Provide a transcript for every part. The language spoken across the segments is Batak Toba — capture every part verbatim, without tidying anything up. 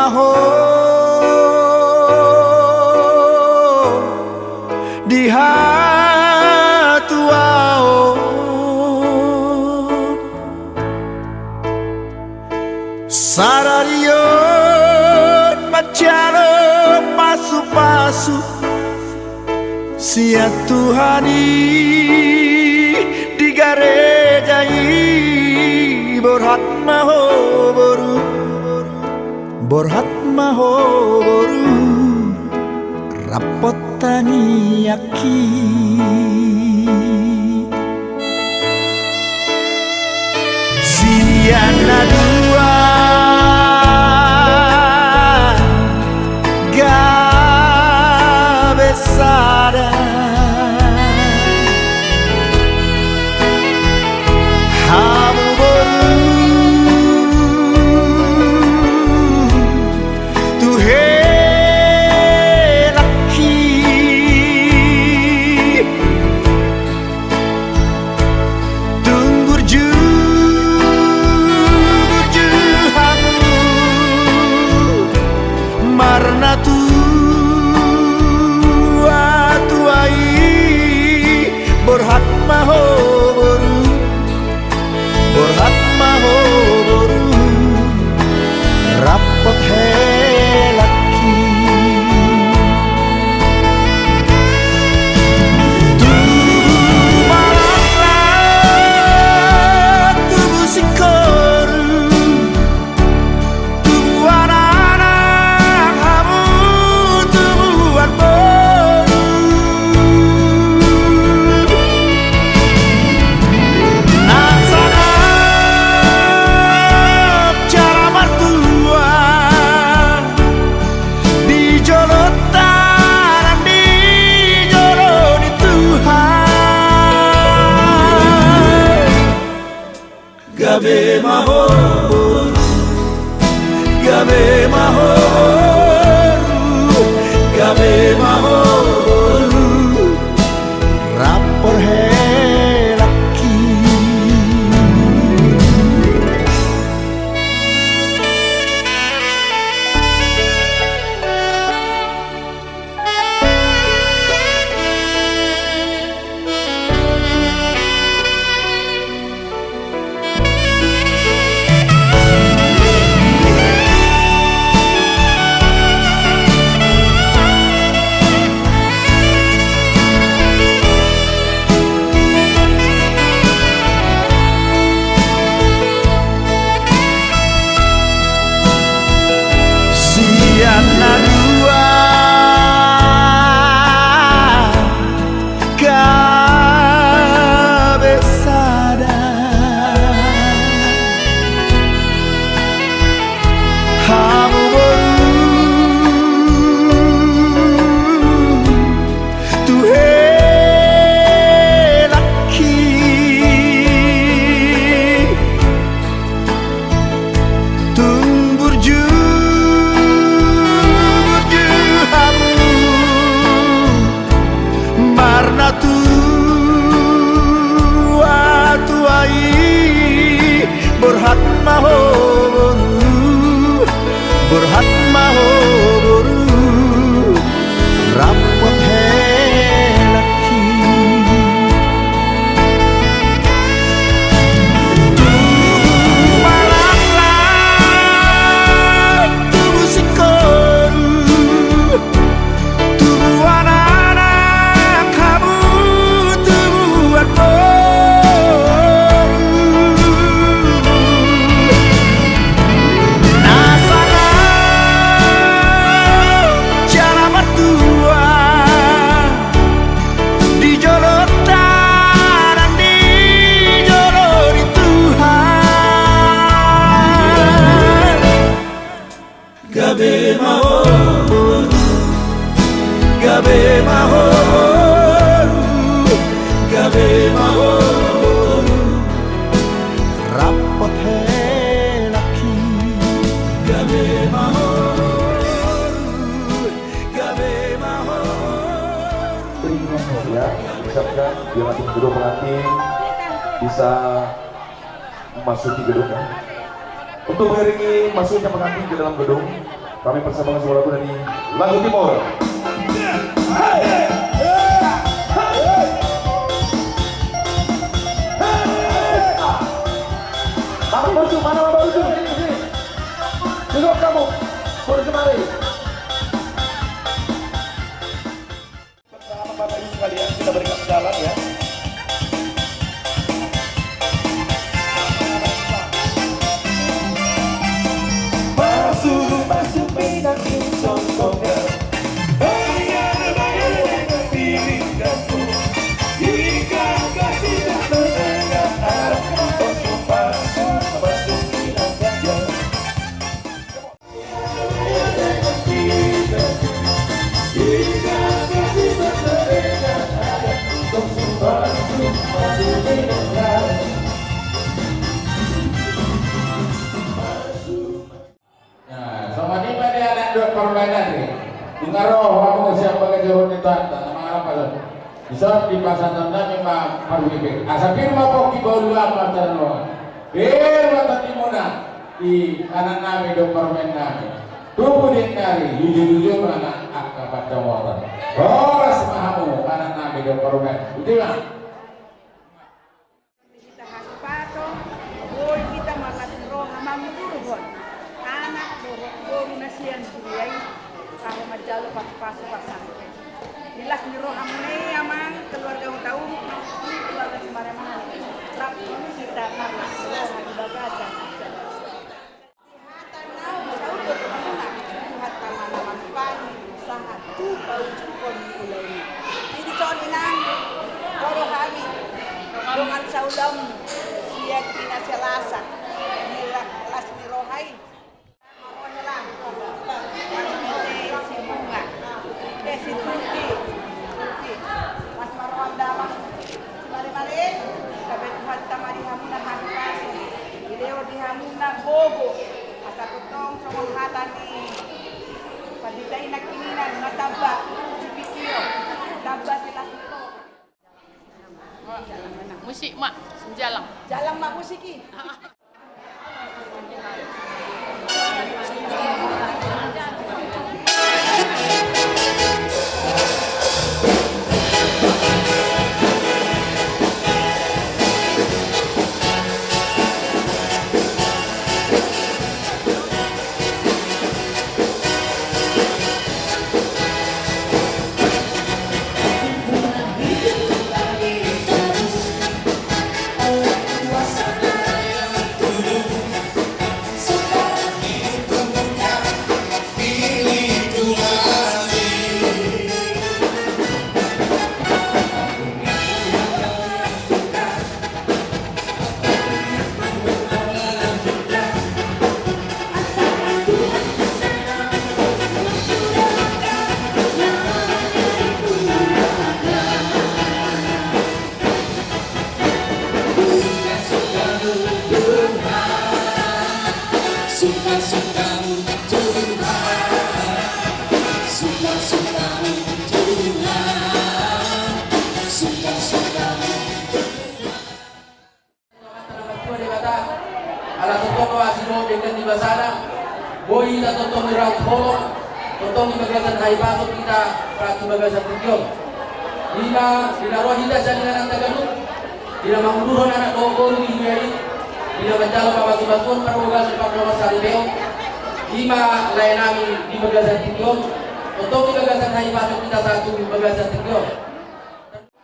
Ho di hatuaon, sadari on manjalo pasupasu sian Tuhan i di gareja i. Borhat ma ho boru, borhat ma ho boru, rap hot tangiangki. Sian na dua gabe sada. Hamu boru tu helangki. Tung burju, burju hamu marnatua tua i. Borhat ma ho boru, borhat ma ho boru, rap hot helangki. Tubu ma laklak, tubu singkoru, tubuan anak hamu, tubuan boru. Nang sangap jala martua di jolonta nang di jolo ni Tuhan. Gabe ma ho boru, gabe ma ho boru, gabe ma ho boru, rap hot helangki. Sian na dua gabe sada. Hamu boru tu helangki. Tung burju, burju hamu marnatua tua i. Borhat ma ho boru, borhat ma ho boru, rap hot helangki. Tubu ma laklak, tubu singkoru, tubuan anak hamu, tubuan boru. Na sangap jala martua di jolonta nang di jolo ni Tuhan. Gabe ma ho boru, gabe ma ho boru, gabe ma ho boru, rap hot helangki. Gabe ma ho boru, gabe ma ho boru. Ya, siapkan biar nanti kedua pengantin bisa memasuki gedung, ya. Untuk mengiringi masuknya pengantin ke dalam gedung, Kami persembahkan sebuah lagu dari Lagu Timur. Bapak Burju, mana Bapak Burju? Sini, sini. Duduk kamu. Burju, mari. Bersama Bapak Ibu sekalian, kita berikan jalan, ya. Nah, songon i ma di anak dohot parumaen nami. Nunga ro hamu sian bagasan ni Tuhanta na mangalangka on. Dison dipasahat nami ma parbue. Asa pir ma pongki bahulhon ma tano. Pir ma tondimuna. Di anak nami dohot parumaen nami. Tubu di nari, luju-luju ma na angka pandohan. Horas ma hamu anak nami dohot parumaen. Botima. Hita hahipason, boi hita marlas ni roha mangudurhon anak dohot boru na sian huria i, laho manjalo pasu-pasu parsangap. Di las ni rohamuna i amang, keluarga hutaum, keluarga Simaremon, rap hita marlas ni roha di bagasan. Di hata naung saut do tu hamuna, Tuhanta ma na mangupahi sahat tu paujunghon ni ulaon i. Jadi songon i nang, ro do hami dongan saulaon sian Ina Selasa di la-, las ni roha i. Ro hela, si Bunga, eh, si Tuti, Tuti. Las ma roham damang. Mari-mari, tabe Tuhanta ma di hamuna hahipason. Dilehon di hamuna gogo. Asa tongtong songon hata ni pandita i nangkiningan, nunga tamba sipingkiron, tamba silas ni roha. Musik ma, jalang. Jalang ma musik i. Ala tongtong do asi dohot denggan ni basana, boi hita tongtong di rap holong, tongtong di bagasan hahipason hita rap tu bagasan tingki on. Ima di na ro hita sian inanta ganup, di na mangudurhon anak dohot boru di huria i, di na manjalo pamasumasuon parbagason pardongansaripeon, ima lae nami di bagasan tingki on, tongtong di bagasan hahipason hita sahat tu bagasan tingki on.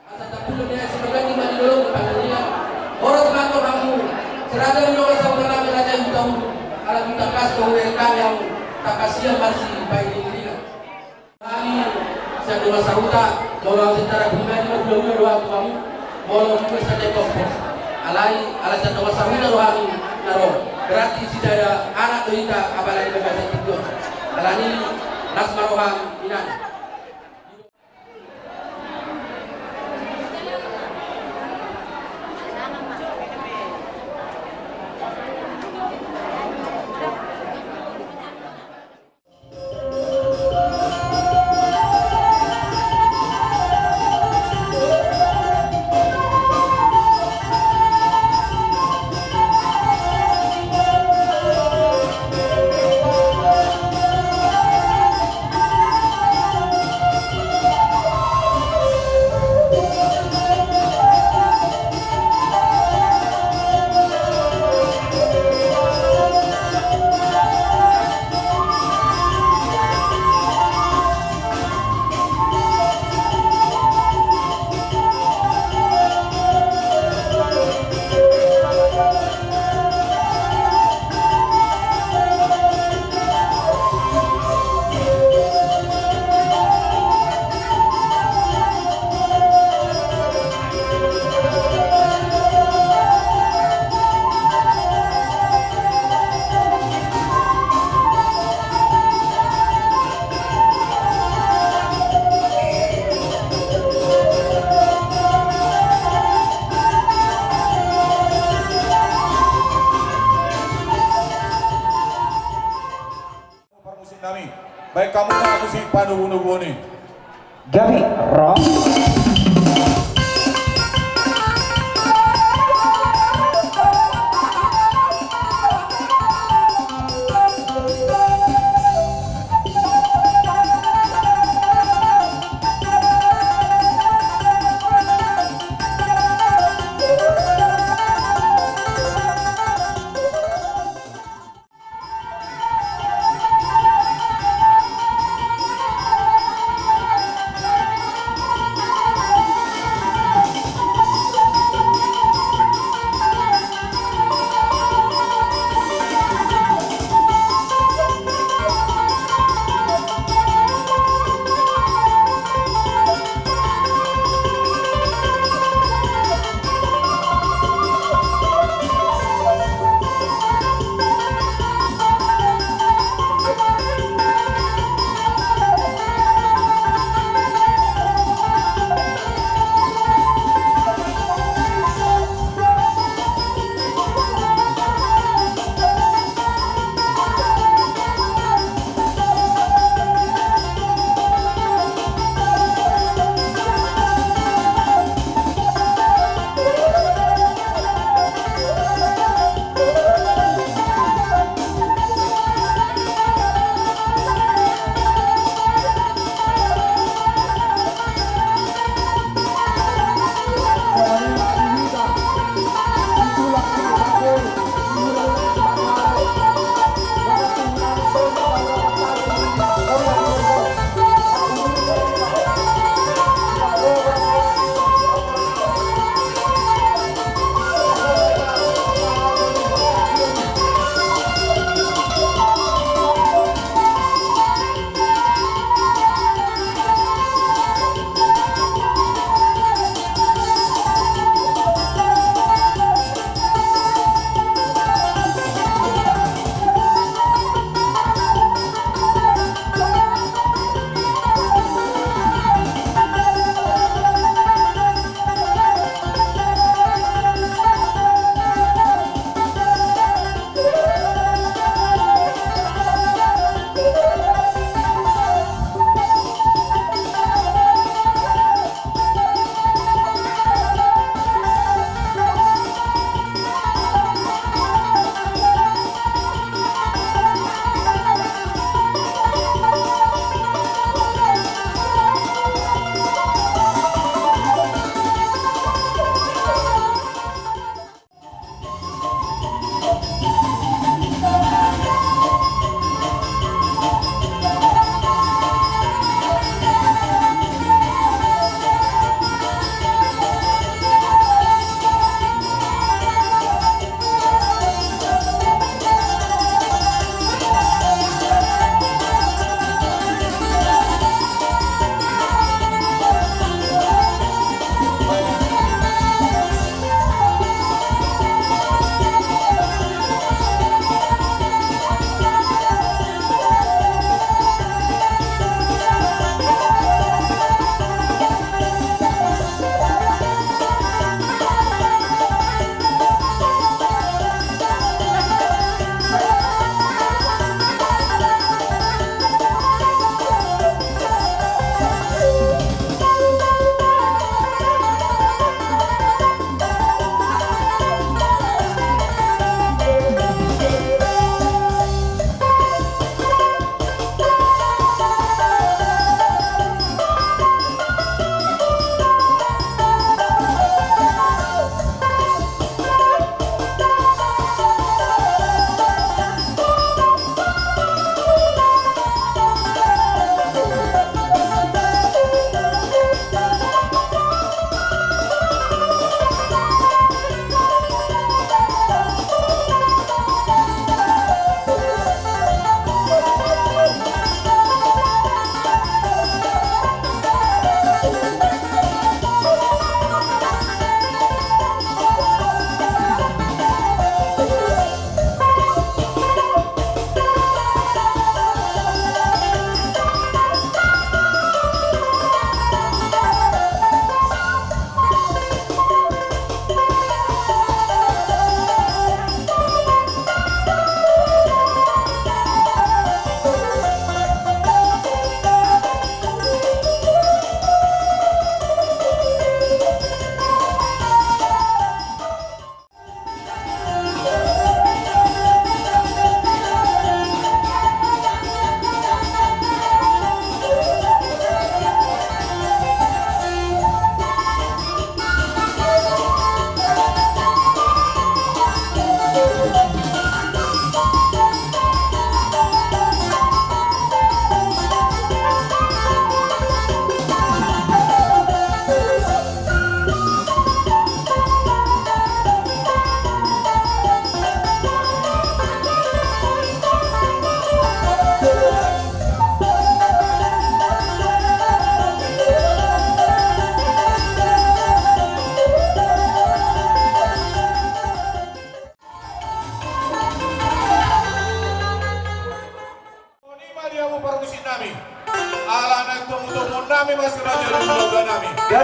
Asa tampulon ni asi bagandi ma di dolok ni panggalingan. Horas ma antong hamu, seragam ni dongan sahuta nami Raja Hutauruk, ala dung tangkas do hubereng hami hamu, tangkas ia marsipaingiringan. Hami sian dongan sahuta, molo au secara pribadi ma hula-hula do au tu hamu, molo muse sadia pospos. Alai, ala sian dongan sahuta do hami na ro, berarti sisada anak do hita apala di bagasan tingki on. Alani i, las ma roham, inang. Panogunoguon i. Gabe ro.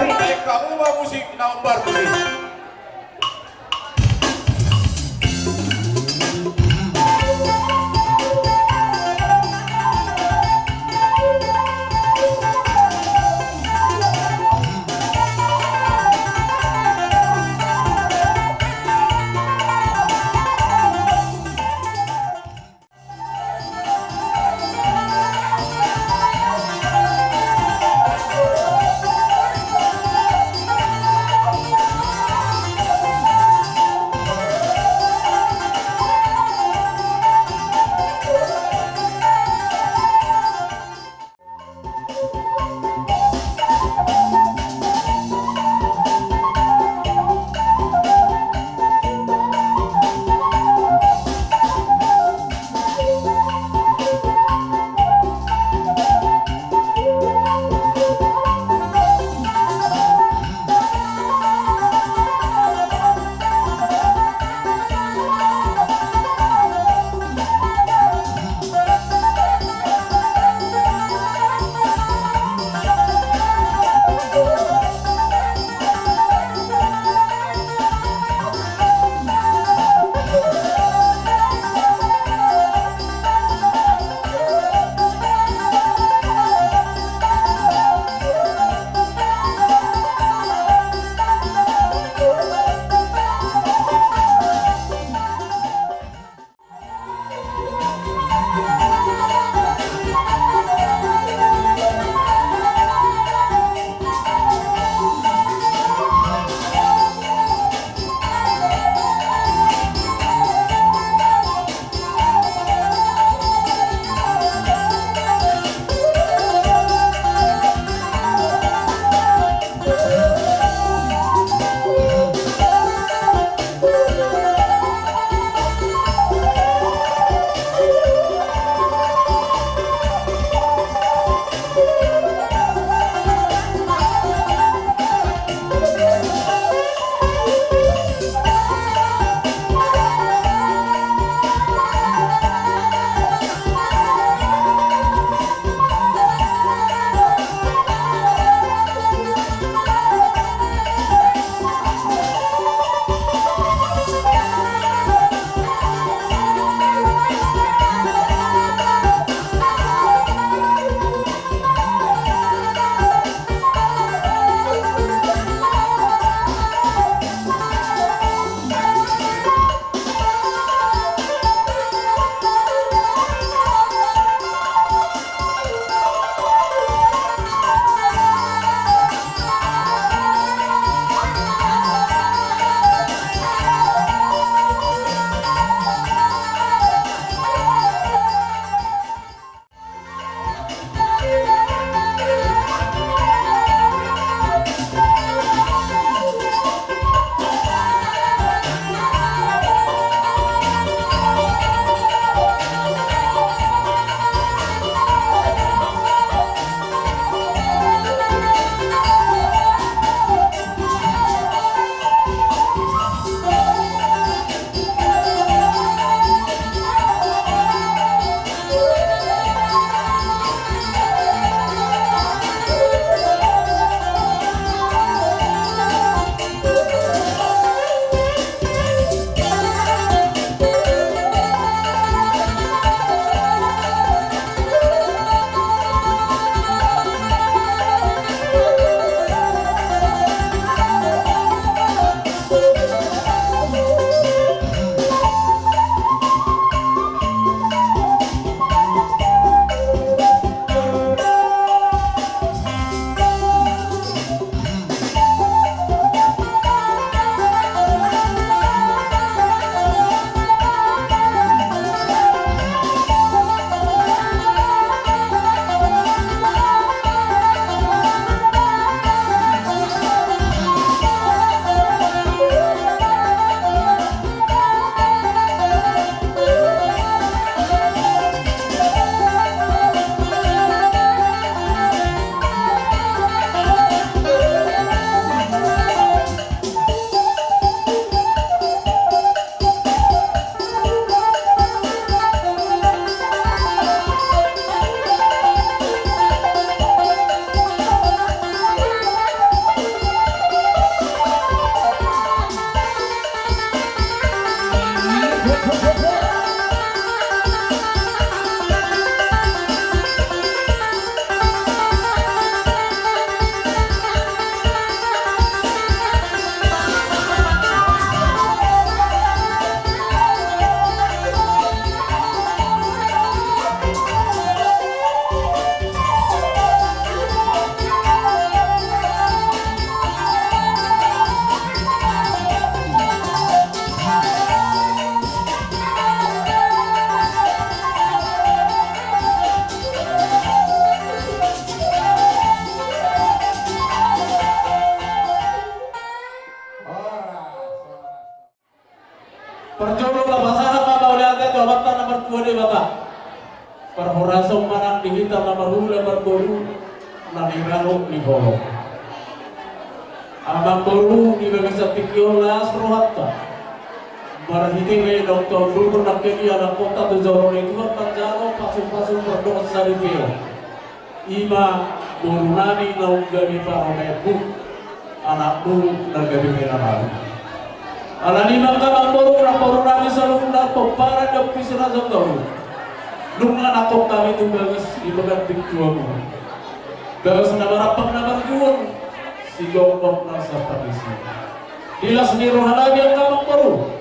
Baen hamu ma musik na hombar muse. Tuhanta na martua Debata. Parhorasan ma nang di hita na marhula marboru na nirangop ni holong. Amangboru, di bagasan tingki on las rohanta. Marhite naung taunduk nangkin i anakkonta tu joro ni Tuhan manjalo pasu-pasu pardongan saripeon. I ma borunami naung gabe parumaenmu, anakmu na gabe hela malu. Alani i ma angka amangboru, amangborunami saluhutna, pomparan dohot pisi raja on do nunga nangkok hami tu bagas di bagas tingki on. Bagas na marampang na marjual, sigomgom na saparisi. Di las ni rohanami angka amangboru,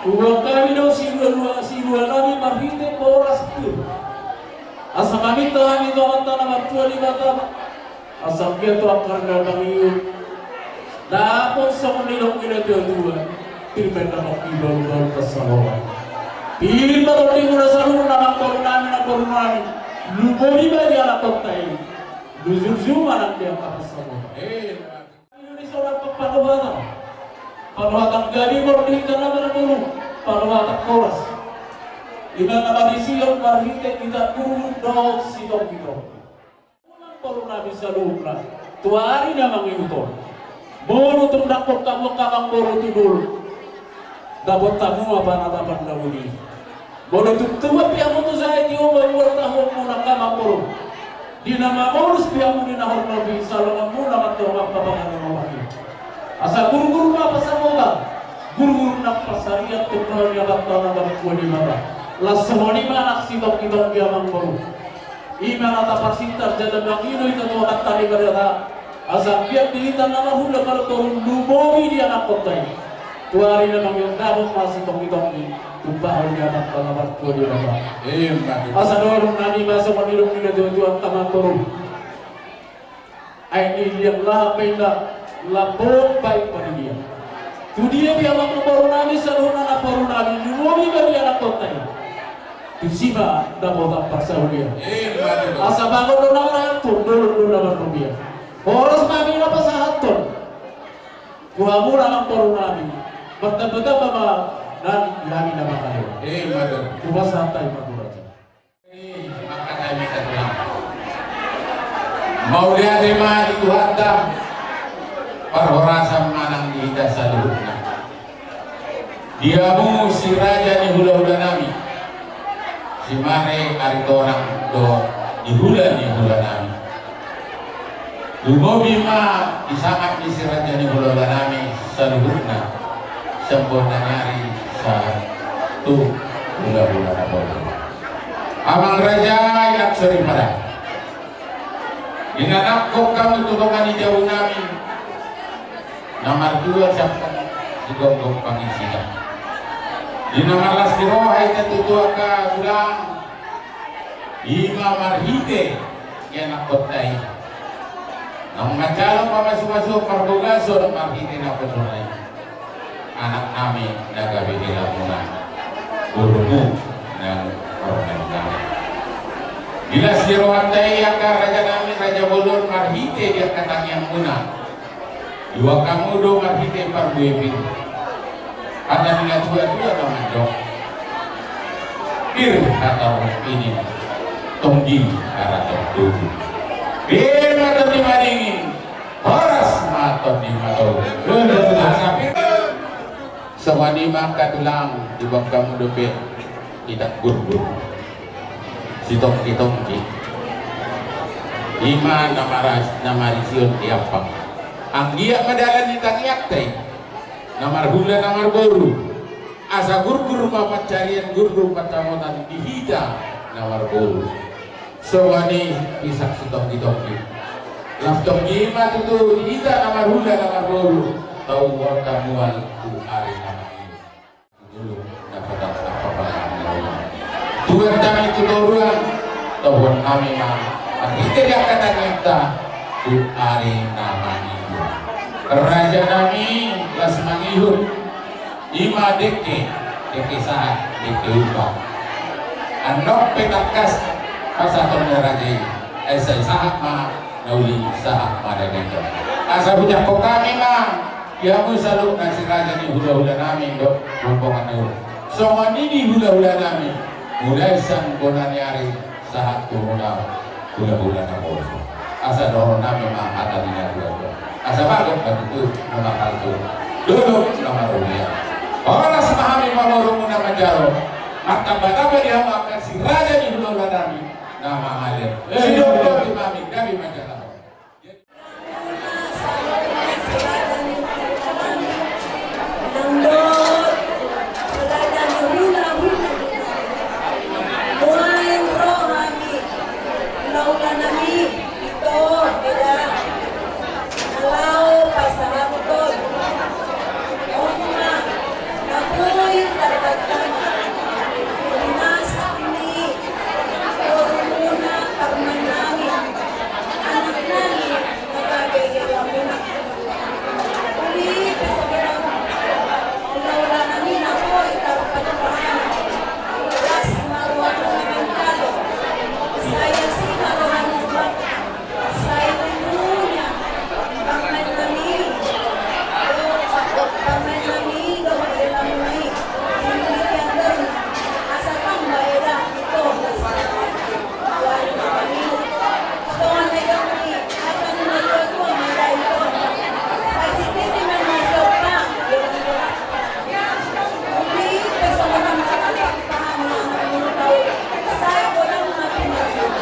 huboan hami do siluanami marhite boras pir. Asa maminta hami tu Amanta na martua Debata, asa anggiat tu angka na mangihut dapot songon nidok ni natuatua, pir ma dapot di balu-balu pansalongan. Pir ma tondimuna saluhutna, amangborunami, amangborunami. Lumobi ma di anakkonta i. Lujur juma nang di angka pansalongan. Indonesia na panuhatan. Panuhatan gabe mardongan di hita na marboru. Panuhatan horas. I ma na marisi on marhite hita guru dohot sitongkitongki. Amangborunami saluhutna, tu ari na mangihut on. Molo tung dapot hamu angka amangboru tu dolok, dapot hamu ma panatapan na uli. Molo tung tubu pe hamu tu jae, tio ma uar tahuonmuna angka amangboru. Di na mamolus pe hamu di na hornobis, salonganmuna ma tong angka panganon omak i. Asa gurgur ma pansamotan, gurgur nang pansarian, tumpahon ni Amanta na martua Debata. Las songon i ma nang sitongkitongki, amangboru. I ma na taparsinta jala mangido hita tu Amanta Debata, asa anggiat di hita na marhula marboru lumobi di anakkonta i. Tu ari na mangihut dapot ma sitongkitongki, tumpahon ni Amanta na martua Debata. Ima tutu. Asa dohononnami ma songon nidok ni natuatua, angka amangboru. Ai di liang lahat pe inna, lambok baen paridian. Tu dia pe amangborunami saluhutna, namborunami, lumobi ma di anakkonta i, tusi ma dapotan parsaulian. Ima tutu. Asa bagot do na marangkup, dolok do na marrupiah. Horas ma hami na pasahathon tu hamu, namborunami. Martamba-tamba ma nang di hami na mangaleon. Ima tutu. Hupasahat hami ma tu raja. Mauliate ma di Tuhanta, parhorasan ma nang di hita saluhutna. Di hamu si raja ni hulahulanami, si Mare Aritonang dohot di hula ni hulanami. Lumobi ma di sangap ni si raja ni hulahulanami saluhutna, sian bona ni ari sahat tu hulahula na bolon. Amang raja, inang soripada, di na nangkok hamu tu dongan ni jabunami, na martua sian sigomgom pangisina, di na marlas ni roha hita tu angka tulang, ima marhite ianakhonta i, naung manjalo pamasumasu parbagason marhite naposona i, anaknami na gabe helamuna, borumu na parumaennami. Di las ni rohanta i angka rajanami, raja bolon, marhite di angka tangiangmuna, iboan hamu do marhite parbue pir. Hata ni natuatua na mandok: Pir hata ni tonggi, haraton tubu. Pir ma tondi madingin, horas ma tondi matogu. Asa pir. Songon i ma angka tulang, iboan hamu dope hita gurgur, sitongkitongki. Ima na maras-, na marisi on di ampang. Anggiat ma dalan ni tangiangta i, na marhula na marboru. Asa gurgur ma pansarian, gurgur pansamotan di hita na marboru. Songon i pisak sitongkitongki. Las tonggi ma tutu di hita na marhula na marboru. Tau horta mual tu ari na mangihut. Dulu dapotan apa pangan. Tuan nami tu toruan, tauhon nami ma marhite di angka tangiangta tu ari na mangihut. Rajanami las mangihut, ima dengke, dengke sahat, dengke upa. Annon pe tangkas pasahaton ni raja i, ai sai sahat ma na uli, sahat ma na dengke. Asa hujangkon hami ma di hamu saluhutna si raja ni hulahulanami dohot rombongan ni uhum. Songon i di hulahula nami, mulai sian bona ni ari sahat tu hula, hulahula na poso. Asa dohonon nami ma hata ni natuatua. Asa bagot ma tutu na marhalto, dolok na marulia. Horas ma hami mamoromuna manjalo. Martambatamba di hamu angka si raja ni hulahula nami na mangale. Sidok do di hami gabe manjalo.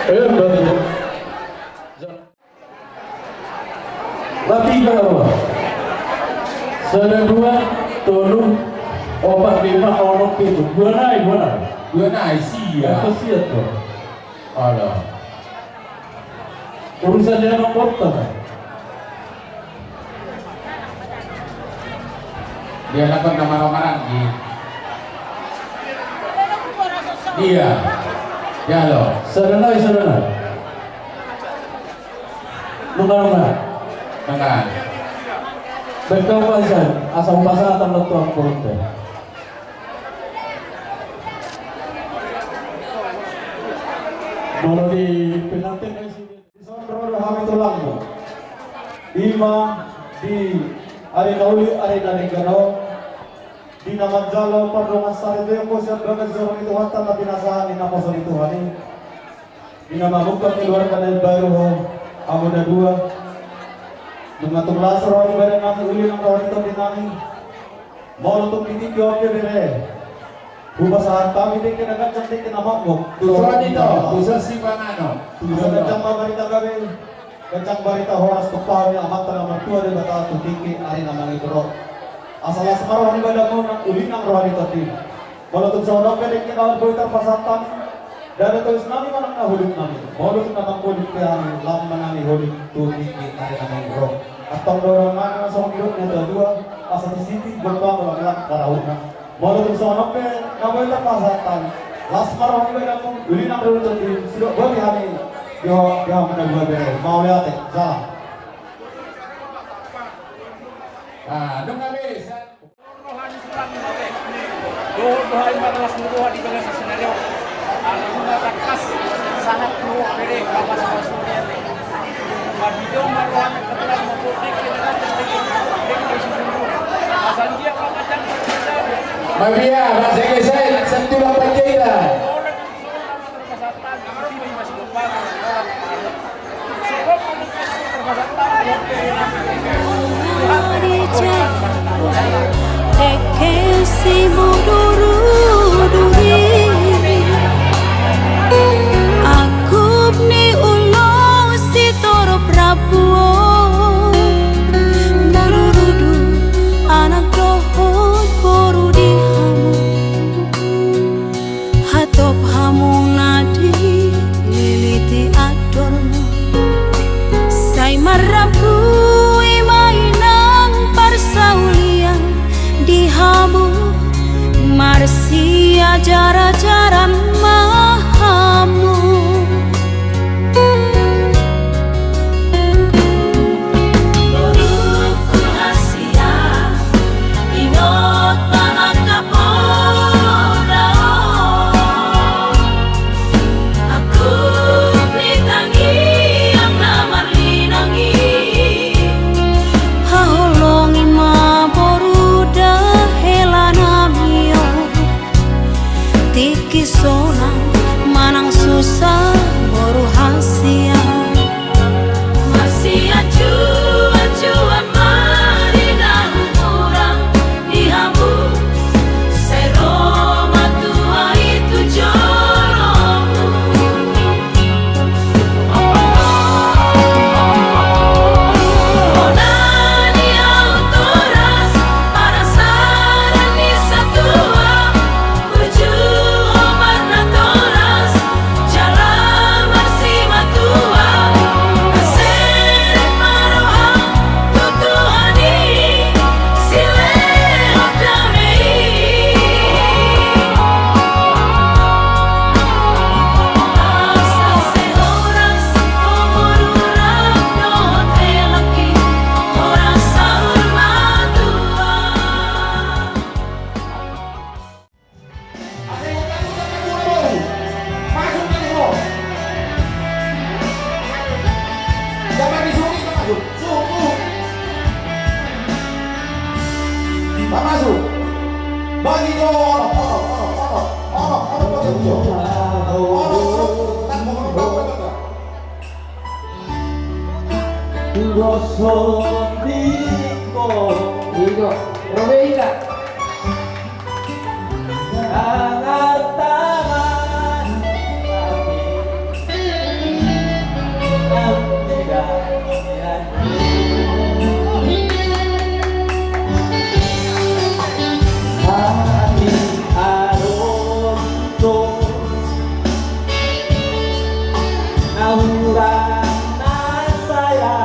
Empat, dua. Latihan apa? Sada, dua, tolu, opat, lima, onom, pitu. Dua nai, dua nai. Dua nai, sia. Apa sia tu? Alah. Urusan dia nomor ta. Dia dapat nama ramaran di. Iya. Ya lo. Saudara, saudara. Nunga, nunga. Nunga. Baen hamu ma sian, asa hupasahat ma tu amporunta. Molo di pengantin, dison ro do hami tulangmu. Ima di ari na uli, ari na denggan on, di na manjalo pardongansaripeon sian bagas joro ni Tuhanta na pinasahat ni naposo ni Tuhan i. Di na mamungka keluarga na imbaru ho, hamu na dua. Nunga tung las roha ni badan nami, uli nang roha ni tondi nami. Molo tung di tingki on pe bere, hupasahat hami dengke na ganjang, dengke na mangok. Tu roha ni to, tu sasi pangano. Tu sasi ganjang ma barita gabe, ganjang barita horas, tumpahon ni Amanta na martua Debata tu tingki ari na mangihut ro. Asa las ma roha ni badanmu nang uli nang roha ni tondi. Molo tung songon on pe dengke na boi tarpasahat hami, ndada tois nami manang na holik nami. Molo tung na mangholik pe hami, lam ma nami holik tu tingki ari na mangihut ro. Antong dohonon nami ma songon nidok ni natuatua, asa sititi gompa ma langlang parahutna. Molo tung songon on pe na boi tarpasahat hami, las ma roha ni badanmu, uli nang roha ni tondi, sidok boti hami. Di ho, di ho, hamu na dua bere, mauliate, jala. Ah, dung habis. Roha ni tulang i ma be. Dohot do hami marlas ni roha di bagasan sadari on. Ala nunga tangkas sahat tu ho bere, bagas pasu ni ate. Marhite on ma roha ni tulang i ma be. Asal dia pamatang. Mabiar, Mas Ege, saya satu lapan tiga. Akup ni ulos sitorop rambu on, marurudu anak dohot boru di hamu. Hatop hamu na dililiti andormu. Sai marrambu i ma inang parsaulian di hamu. Marsiajarajaran ma hamu. Ingot ma angka poda on, angkup ni tangiang na marlinang i. Haholongi ma boru da hela nami on. Masuk. Bagi jo, ono, ono, ono, ono, ono, ono, ono, ono, ono, ono, ono, ono, ono, ono. Tudoson dingko. Ido, Robeina. Angartangan. Hati adong do na hurang na saya.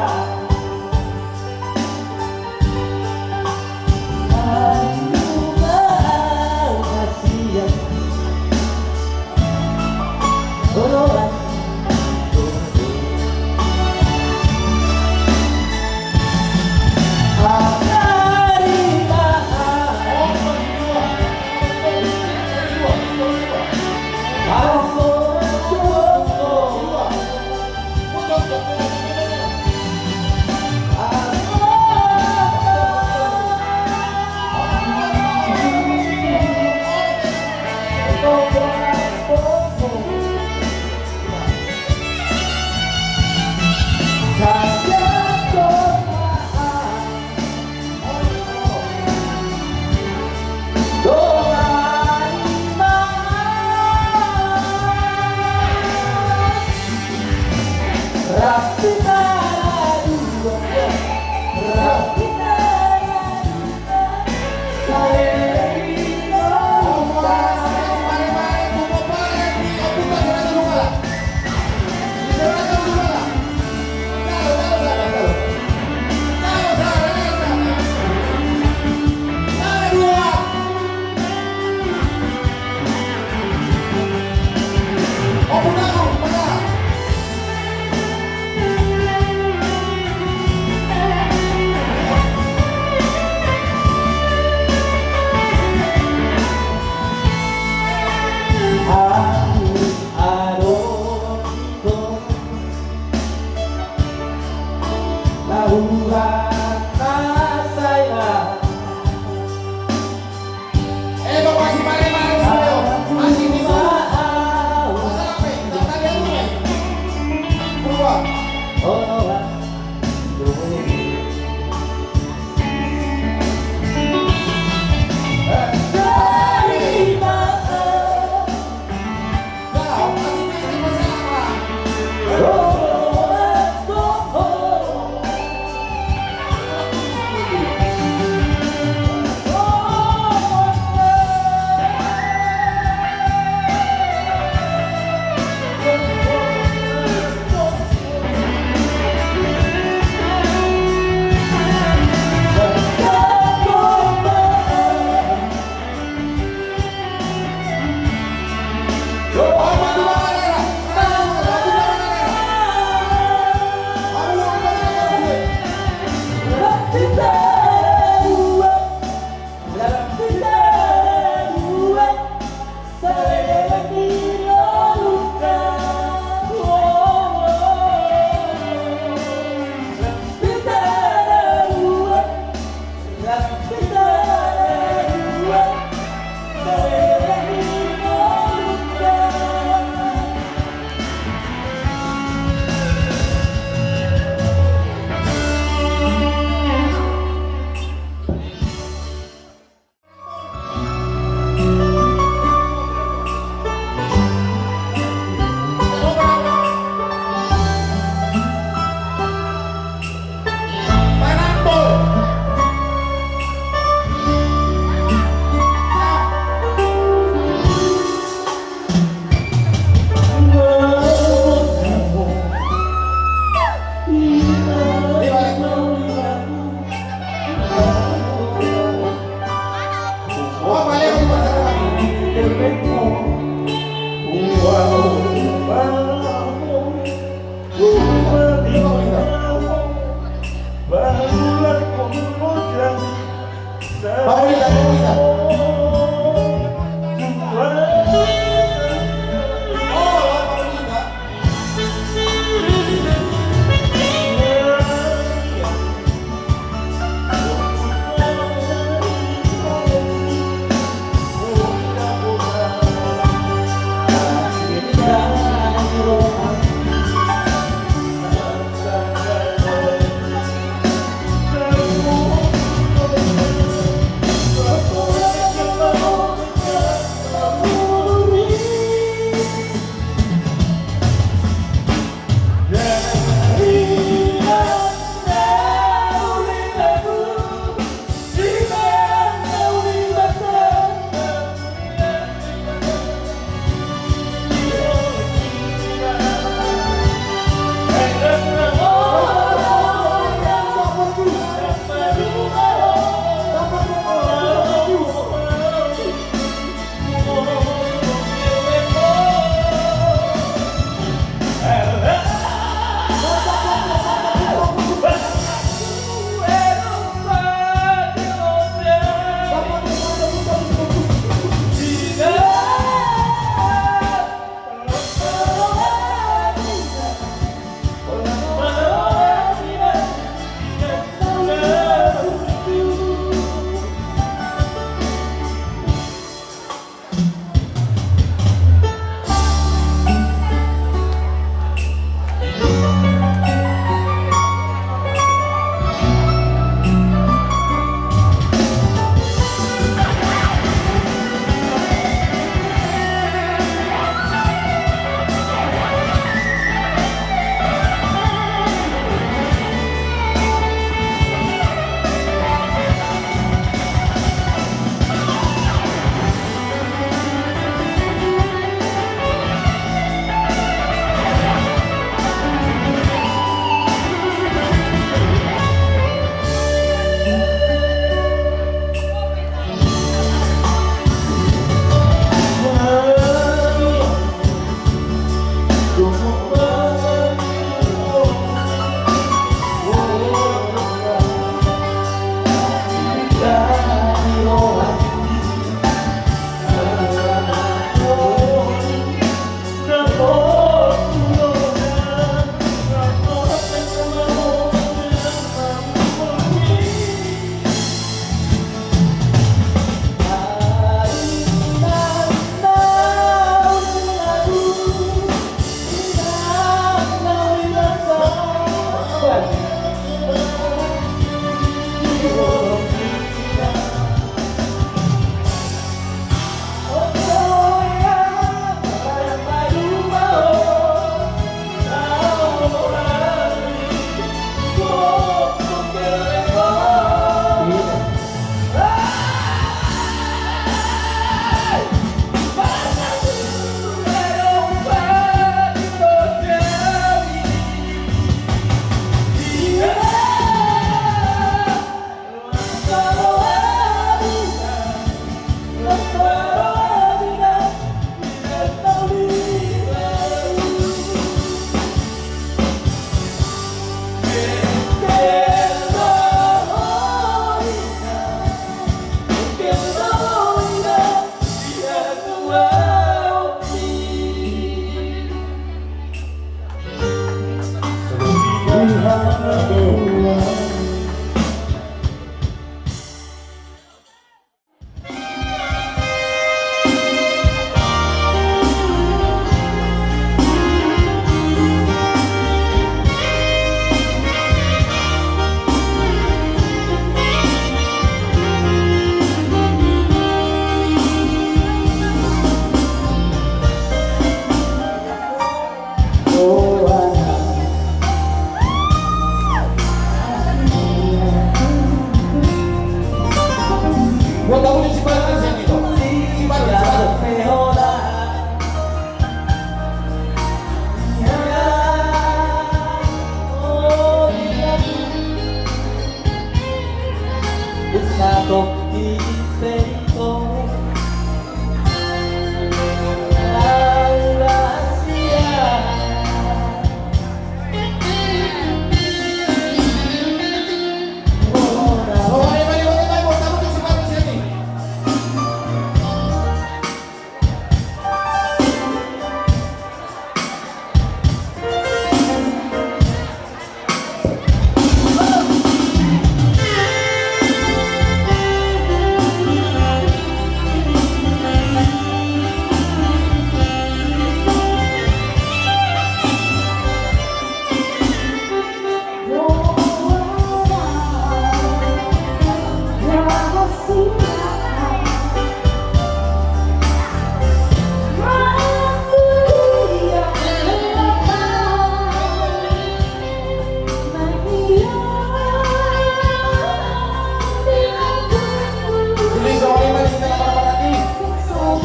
Jadi, songon i ma di hita na marhahamaranggi.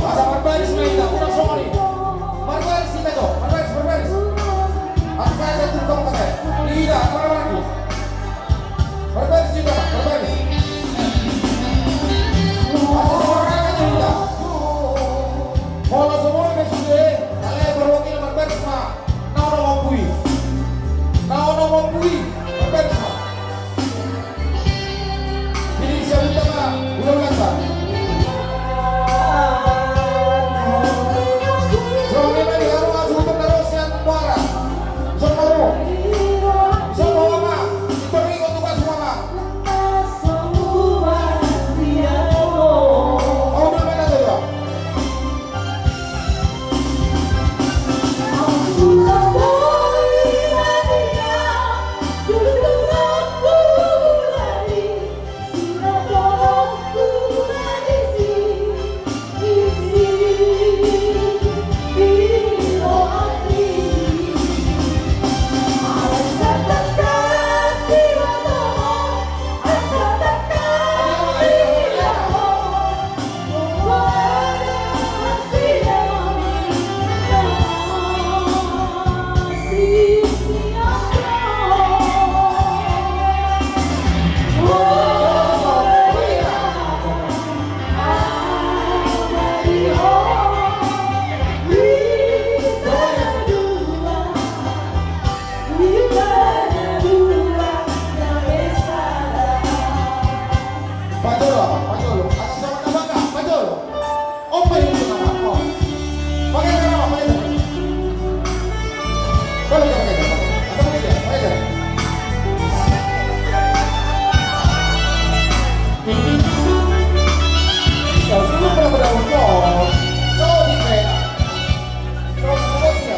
Asa marbaris ma hita, unang songon i. Marbaris hita jo, marbaris, marbaris. Asa saya satu tong pakai. Di hita na marhahamaranggi. Marbaris hita, marbaris. Asa songon i ma di hita. Molo songon i ma sude, alai perwakilan marbaris ma. Na onom ombui. Na onom ombui. Marbaris ma. Jadi siap utama, udah ulang, Pak. Songon i ma di hamu, asuhuton na ro sian Muara. Songon i ma. Songon i ma. Songon i ma. Pajolo, pajolo. Asa songon na bangga, pajolo. Opa, ini nama. Oh. Pakai nama, pakai nama. Boleh, boleh, boleh. Atau pakai dia, pakai dia. Kau suruh pada pada muncul. Kau di mana? Kau suruh dia.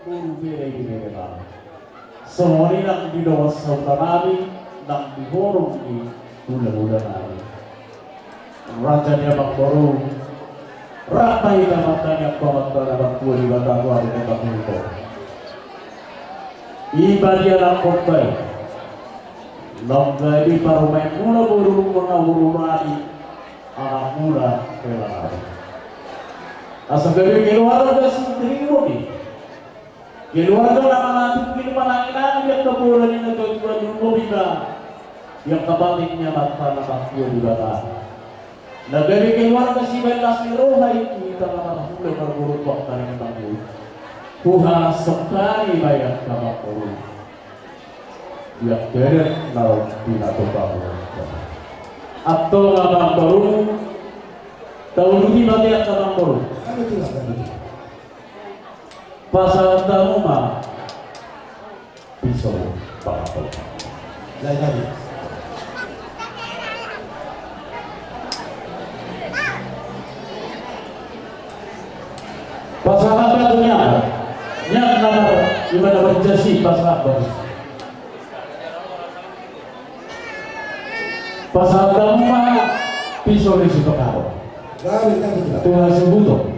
Boru bere di bere nami. Songon i nang di dongan sahuta nami, nang di horong ni hulahula nami. Raja ni amangboru, rap ma hita martangiang tu Amanta na martua Debata tu ari na tangihon. I ma di anakhonta i, naung gabe parumaenmuna boru nami, boru nami, anakmuna hela nami. Asa gabe keluarga sintiri muni. Keluarga na manatupin mananginangi di angka bola ni natuatua, lumobi ma di angka patik ni Amanta na martua Debata. Na gabe keluarga sibaen las ni roha i tu hita na marhula marboru tu angka na i. Huhasongkani ma i angka amangboru. Di angka eder na di na topa. Antong amangboru, tauluti ma i angka amangboru. Pasahat hamu ma piso pangampar. Lai tadi. Pasahat ma tu nian. Nian na mar, ima na marjasi pasahat ma. Pasahat hamu ma piso ni sipanganon. Lai tadi. Tu hasuhuton.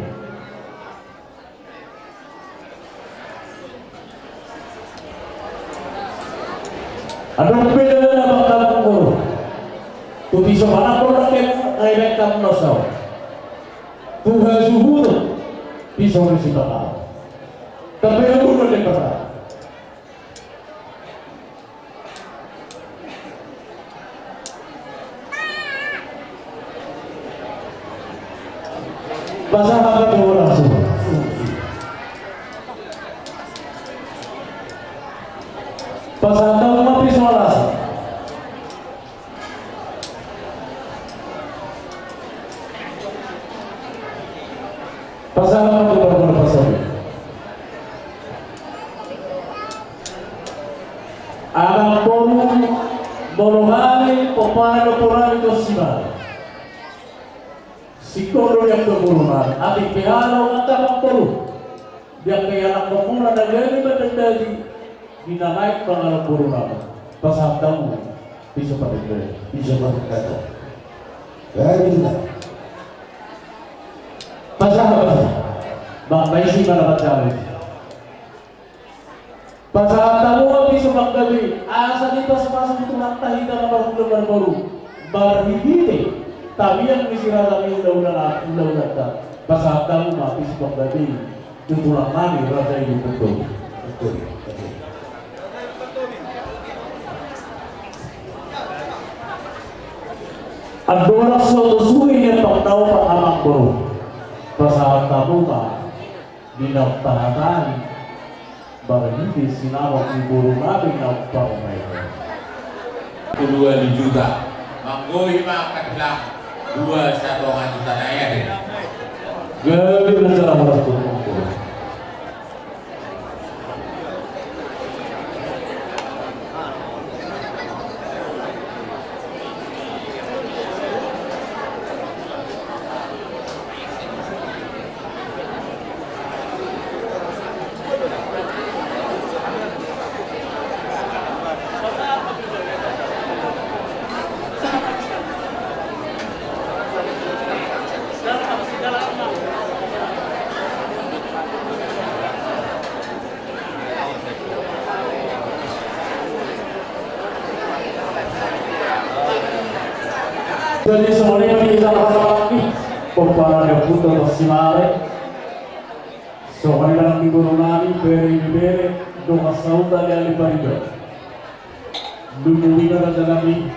Adong beda na bangka mangkoro. Tu piso panganon na kemu, na ibaen hamu na saut. Tu hasuhuton, piso ni sipanganon. Tapi yang udah dipernah. Pasahat hamu ma piso las. Pasahat hamu ma piso las. Pasahat hamu ma piso las. Amangboru, molo hami pomparan ni ompunami Tosi Mare. Singkop do di angka boru nami, atik pe hami angka amangboru. Di angka ianakhonmuna na gabe mandandani di na naeng mangalap boru nami. Pasahat hamu piso pandandani. Piso pandandani. Gabe do. Pasahat, pasahat. Bang, paisi ma na pasahat. Pasahat hamu ma piso panggabean, asa dipasupasu Tuhanta hita na marhula marboru. Marhite tangiang ni si raja ni hulahula, hulahulanta. Pasahat hamu ma piso panggabean tu tulang nami raja i Ompu Tobi. Andorang so tua suhi ni amangboru. Pasahat hamu ma di na pahatahon, marhite sinamot ni boru nami na parumaen. Dua juta. Manggohi ma angka tulang. Dua satonga juta na ia de. Gabe na jala horas tu manggohi. Jadi songon i ma di hita na pasahat i, pomparan ni ompunta Tosi Mare. Songon i ma nang di boru nami, bere ibebere, dongan sahuta, aleale pariban. Lumobi ma raja nami,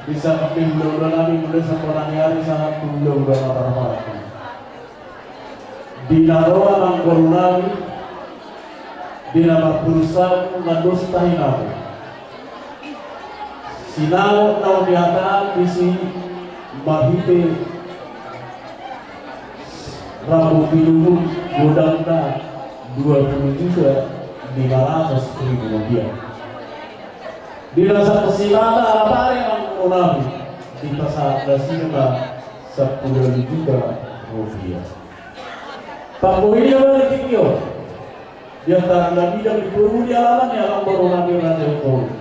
di sangkap ni hulahula nami, mulai sian bonang ni ari sahat tu hulahula na parpar. Di na ro amangboru nami, di na marpudun saut nunga dos tahi nami. Sinamot naung dihatahon disi marhite rambu pinungun godangna dua puluh juta lima ratus ribu rupiah. Di na saksina ma alap ari amangboru nami, dipasahat nasida ma sampulu juta rupiah. Panggohina ma di tingki on. Ia tanda mida ni boru di alaman ni amang boru nami Raja Hutauruk.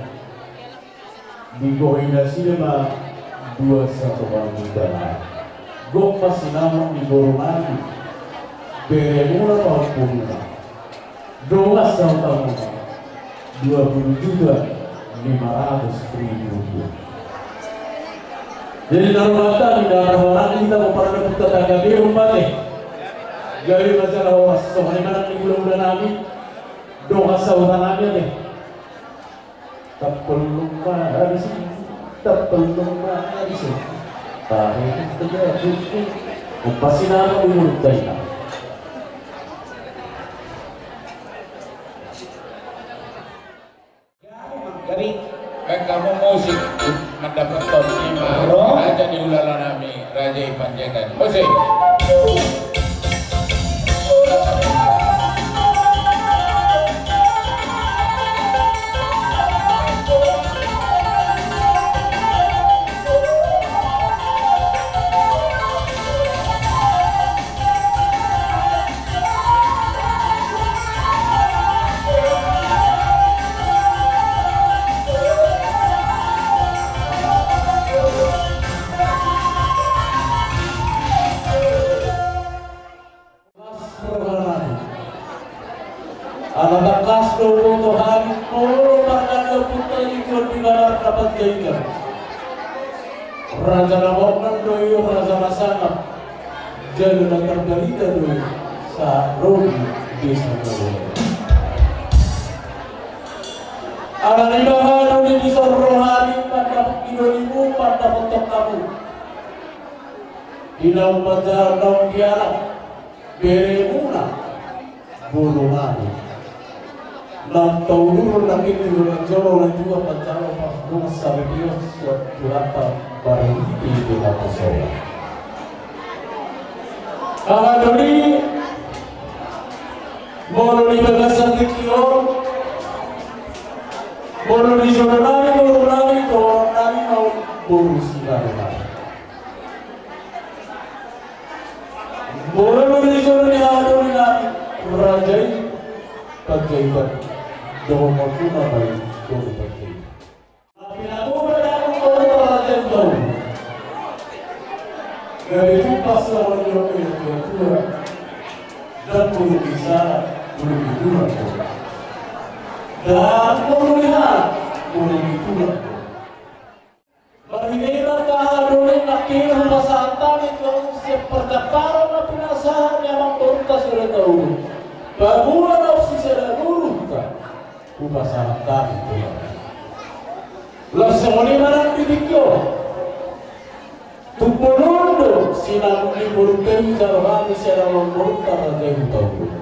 Digohi nasida ma dua satopan ni tangan. Gok ma sinamot ni boru nami. Beremuna pahompumuna. Dongan sahutamuna. Dua puluh juta lima ratus ribu rupiah. Jadi na ro hata ni na ro hata ni hita mau pada dapat tetangga dia umpate. Jadi masalah horas songon i ma nang di hulahula nami. Dongan sahuta nami ate. Tapellung ma di sini, tapellung ma di sini. Tahe tegar susu. Umpasi nama umur taina. Gabe. Kan kamu musik mandapothon ima. Ro. Raja ni hulahula nami, Raja i Panjaitan. Musik. Ala tangkas do huboto hami molo marnanda punta i tuan di banar na Panjaitan. Raja na borngin do i, raja na sangap. Jala na tarbarita do i sahat ro di desa na baru. Ala ni baha do di dison rohami mandapot di dolimu, mandapothon hamu. Di naung manjalo naung dialap beremuna boru nami. Naung taulurun nangkin di ruangan jolo na jua manjalo pardongan saripeon suat tu hata barang di hata sola. Aha doli molo di bagasan tingki on, molo di jolo nami boru nami, boru nami mau boru si baru nami. Molo di jolo ni aha doli nami, raja i Panjaitan, dohononmuna ma i boru Panjaitan. Tapi na boru nami boru raja i tahu. Gabe tumpas lawan i oke na tua-tua. Dan boru bisa boru itulah. Dan boru lihat boru itulah. Marhite na taha doli nangkin hupasahat hami tu hamu sian pardamparon na pinasahat ni amang borunta si Raja Hutauruk. Paboa naung sisada boru hita hupasahat hami tu hamu. Laos songon i ma nang di tingki on. Tumbolon do sinamot ni borunta i jalo hami sian amang borunta Raja Hutauruk.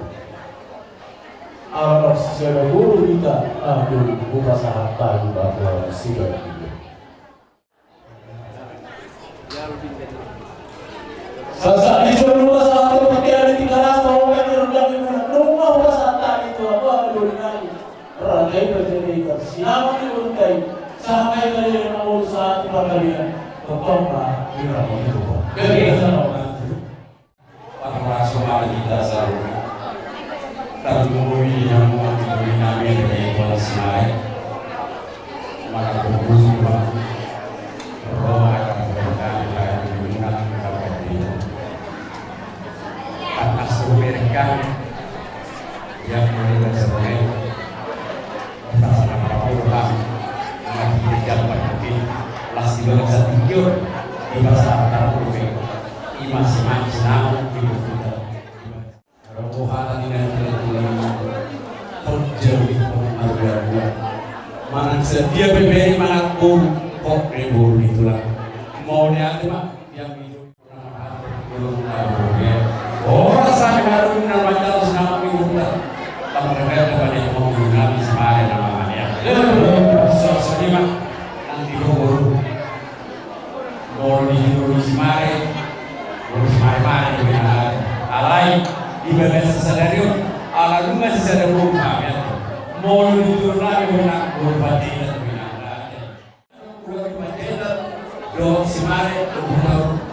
Ala naung sisada boru hita, aha doli hupasahat hami ma tu hamu sibagian. Sahat di jolo nunga sahat tu pake ari tiga ras, bahwa kami rendang di mana nunga hupasahat hami tu hamu, aha doli nami. Raja i Panjaitan, sinamot ni borunta i, sahat ma i tadi na molo sahat tu panggabean, tongtong ma di ramon i tu. Jadi, sama orang. Parhorasan ma di hita saluhutna. Tarlumobi di hamu angka doli nami di Tuan Simare. Maka fokus ma. Ro maka berkah di hati muna maka berkah. Atas berkah. Yang boleh bersebagai. Pasahat ma tu hamu, na di jam parpudi, las di bagasan tingki on, dipasahat hamu dope, ima sinamot ni borunta. Romo hata ni na tulang-tulang, hot jauh di pon marua-rua. Manang sadia pe bere mangan boru, hot pe boru ni tulang. Mau ni ate ma, yang hijau. Ora sanga ngarung na manjalo sinamot ni borunta. Panggabean na pade hamu boru nami Simare na mamania. Songon i ma nang di boru. Molo di boru ni Simare, boru Simare-mare do inang. Alai di bagasan sadari on, ala nunga sisada boru hami. Molo di boru nami boru na boru Panjaitan do inang. Dohot Simare, dohot Hutauruk,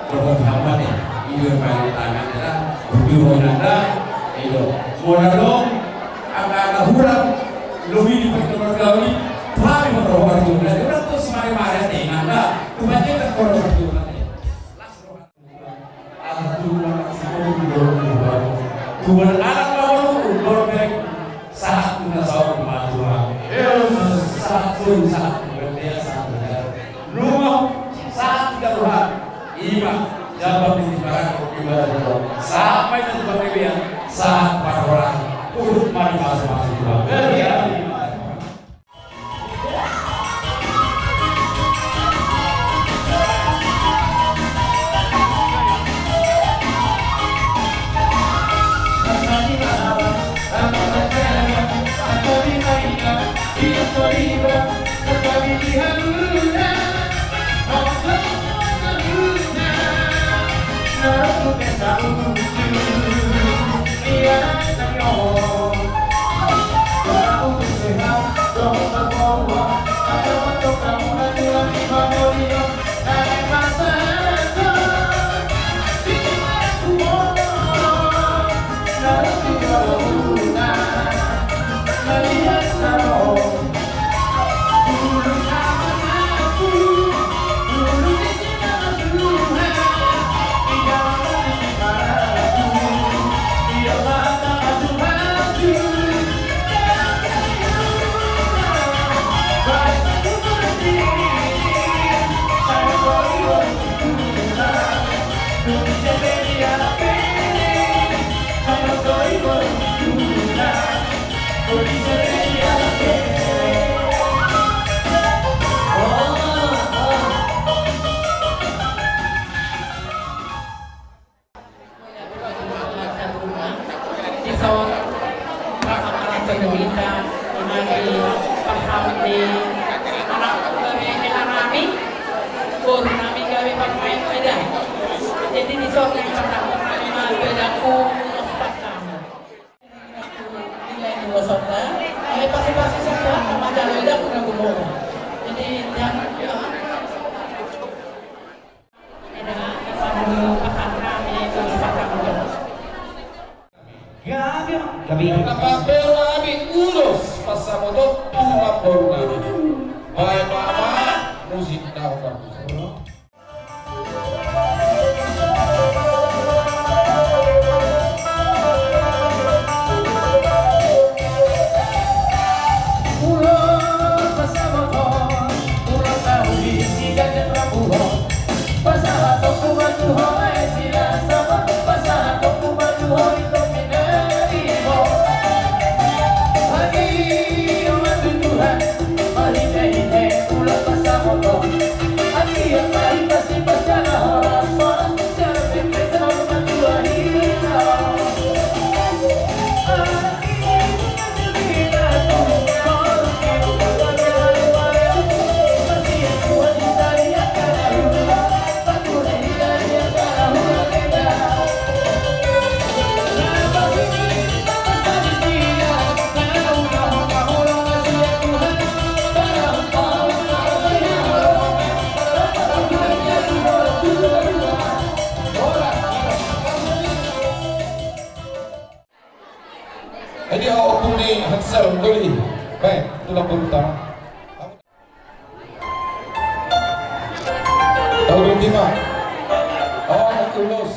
dohot hamu ate, i do ma tangan da, bujur ma inang da, i do. Molo adong Angka na hurang lobi di parkeluarga i, tu hami ma roha parjolo. Jadi hurang tu sumare-mare ate, nanda tu panjang parkeluarga parjolo ate. Las roha. Tuhan anak si Tuhan, Tuhan anak lawan, Tuhan baik. Sahat tu na saur ma Tuhan. Sahat tu, sahat tu berdia, sahat tu berdia. Nunga sahat tu Tuhan. Ima jabat di barang ibadah Tuhan. Sampai tu Tuhan dia sahat parhorasan. Turut mari masuk-masuk Tuhan. Berdia. Dison pasahaton hita, ima di pasahat ni anak gabe hela nami, boru nami gabe panuaen, eda. Jadi dison pasahaton nami ma tu edangku, pasahaton. Nilai dua sonda, ale pasu-pasu semua sama jalo edangku na gumodang. Jadi jangan, ya. Nunga pahompu nami ulos pansamoton tu namboru nami. Baen ma musik na hombar. Jadi, ompung ni Hansel Doli. Baik, tulang berutama. Tahu dulu, Bima. Oh, ulos.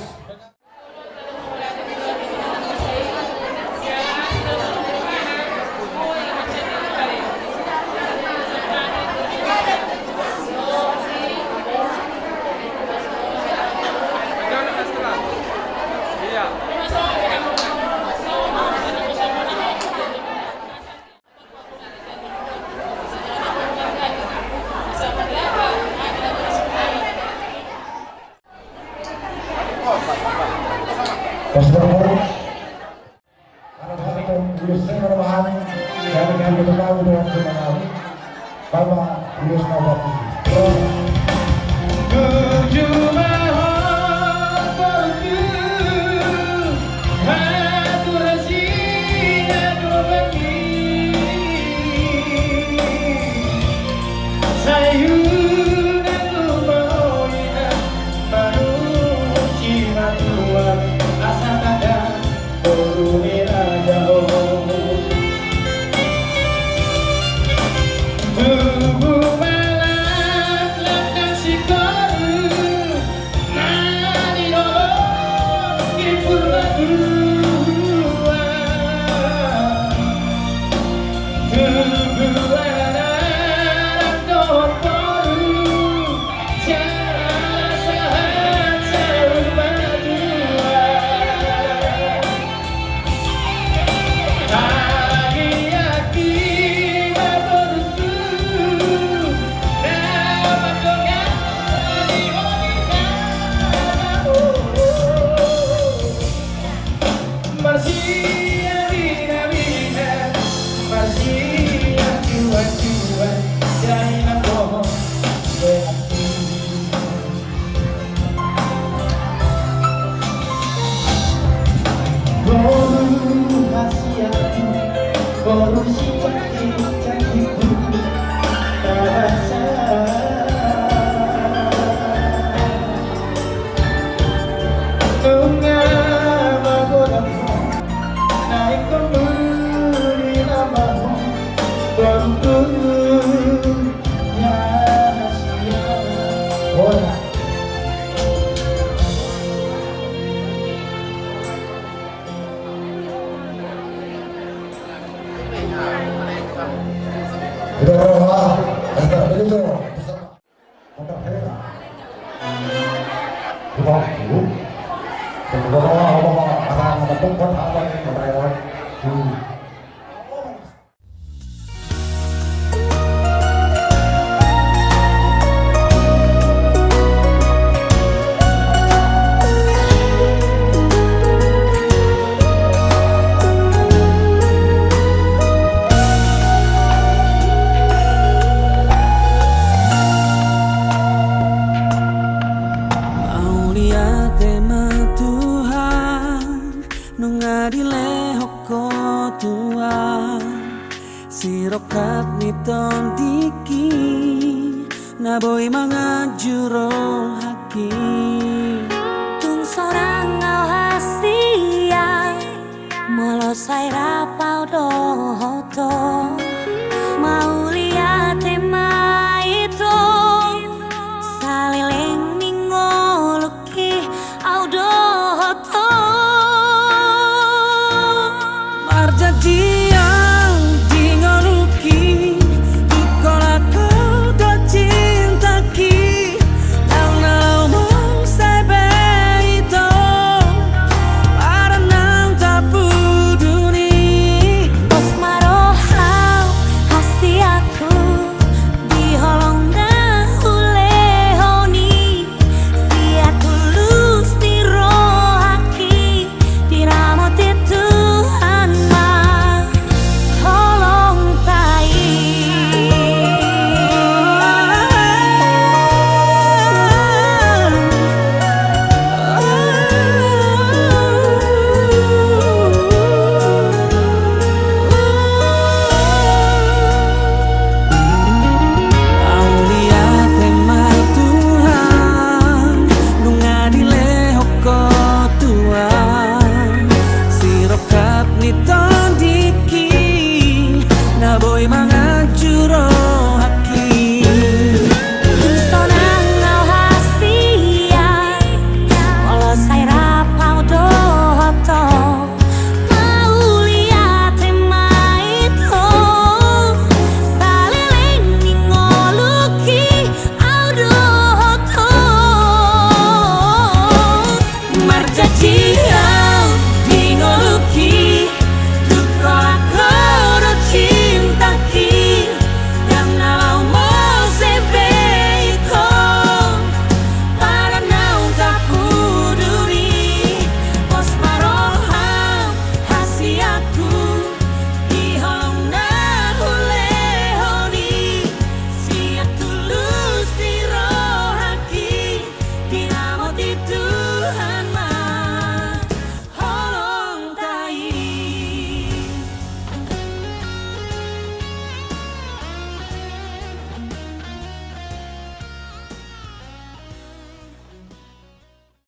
Parsian bina-bina, parsian juan-juan, dainang pohon berhati. Boru hasianku, boru sicantik-cantikku, tabasa. Nunga magodang ho, na ingkon muli na maho, boruku, ya hasian. Ora. Mauliate ma Tuhan, nunga dilehon Ho Tuhan, sirongkap ni tondingki, na boi manganju rohangki. Tung sonang au hasian, molo sai ra